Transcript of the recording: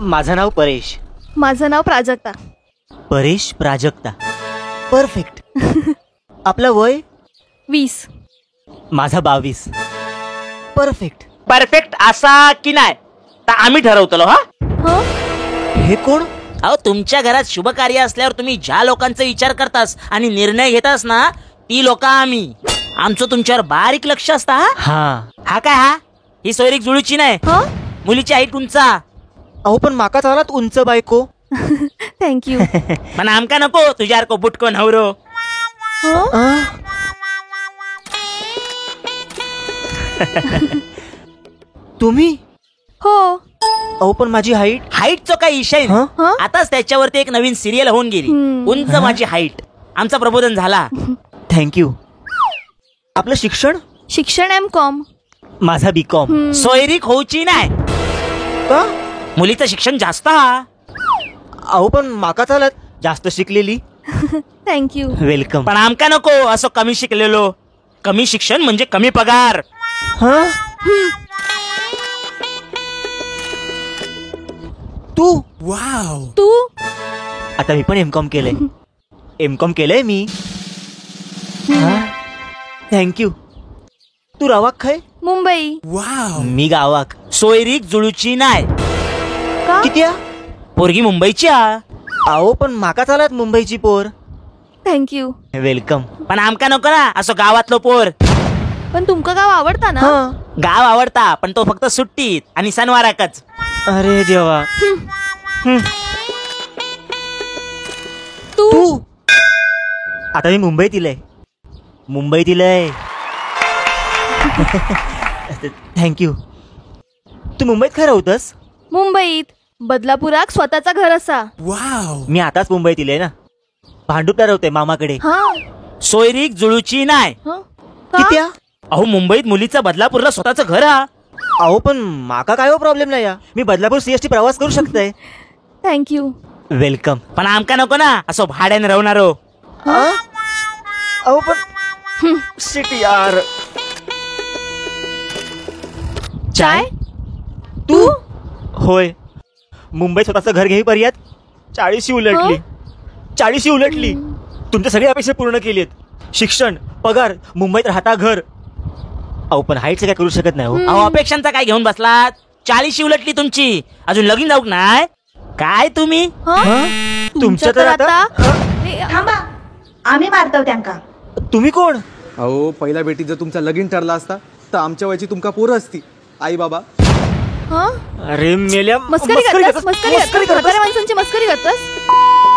माझं नाव परेश. माझं नाव प्राजक्ता. परेश प्राजक्ता, परफेक्ट. आपलं वय? 20. माझा 22. परफेक्ट. परफेक्ट असा की नाही तर आम्ही ठरवतलो. हा हे कोण? अहो तुमच्या घरात शुभ कार्य असल्यावर तुम्ही ज्या लोकांचा विचार करतास आणि निर्णय घेतास ना ती लोक आम्ही. आमचं तुमच्यावर बारीक लक्ष असता. हा हा काय हा ही सोयरीक जुळूची नाही. मुलीची हाईट उंचा. अहो पण माका चालात उंच बायको. Thank you. पण आमका नको तुझ्यासारखो बुटको नवरो. तुम्ही? हो. अहो पण माझी हाईट. हाईटचो काही विषय नाही. आताच त्याच्यावरती एक नवीन सिरियल होऊन गेली, उंच माझी हाईट. आमचा प्रबोधन झाला. Thank you. आपलं शिक्षण? शिक्षण एम कॉम. माझा बी कॉम. सोयरीक होऊची नाही का? मुलीचं शिक्षण जास्त हा. अहो पण माका चालत जास्त शिकलेली. Thank you. Welcome. पण आमका नको असं कमी शिकलेलो. कमी शिक्षण म्हणजे कमी पगार. हा तू? वाव. तू? आता मी पण एम कॉम केलंय. एम कॉम केलंय मी. Thank you. तू रावाक खय? मुंबई. वाव. मी गावाक. सोयरीक जुळूची नाही. किती? पोरगी मुंबईची. अहो पण माका चालत मुंबईची पोर. Thank you. Welcome. पण आमका नको ना असं गावातलो पोर. पण तुमका गाव आवडता ना? गाव आवडता पण तो फक्त सुट्टीत आणि सणवाराकच. अरे देवा. तू? आता मी मुंबईत इलय. मुंबईत इलय. Thank you. तू मुंबईत खरं होतस? मुंबईत बदलापुराक स्वतःचा घर असा. वाव. मी आताच मुंबईत इलय ना, भांडुपला राहतोय मामाकडे. सोयरीक जुळूची नाही. किती? अहो मुंबईत मुलीचा बदलापूरला स्वतःचं घर हा. अहो पण माका काय हो प्रॉब्लेम नाही या. मी बदलापूर सीएसटी प्रवास करू शकतोय. Thank you. Welcome. पण आमका नको ना असं भाड्याने राहणारो. अहो पण सिटी यार. चाय? तू? होय. मुंबईत स्वतःचं घर घेई पर्यंत 40 उलटली. 40 उलटली. तुमच्या सगळी अपेक्षा पूर्ण केली आहेत. शिक्षण, पगार, मुंबईत राहता घर. अहो पण हाईटचं काय करू शकत नाही हो. अहो अपेक्षांचा काय घेऊन बसलात? 40 उलटली तुमची, अजून लगीन जाऊ नाही काय तुम्ही? तुमच्या तर आता थांबा, आम्ही मारतो त्यांका. तुम्ही कोण? अहो पहिल्या भेटीत जर तुमचा लगीन ठरला असता तर आमच्या वयाची तुमका पोरं असती आई बाबा. अरे मेल्या, मस्करी करतस? मस्करी करतस? म्हाताऱ्या माणसांची मस्करी करतस?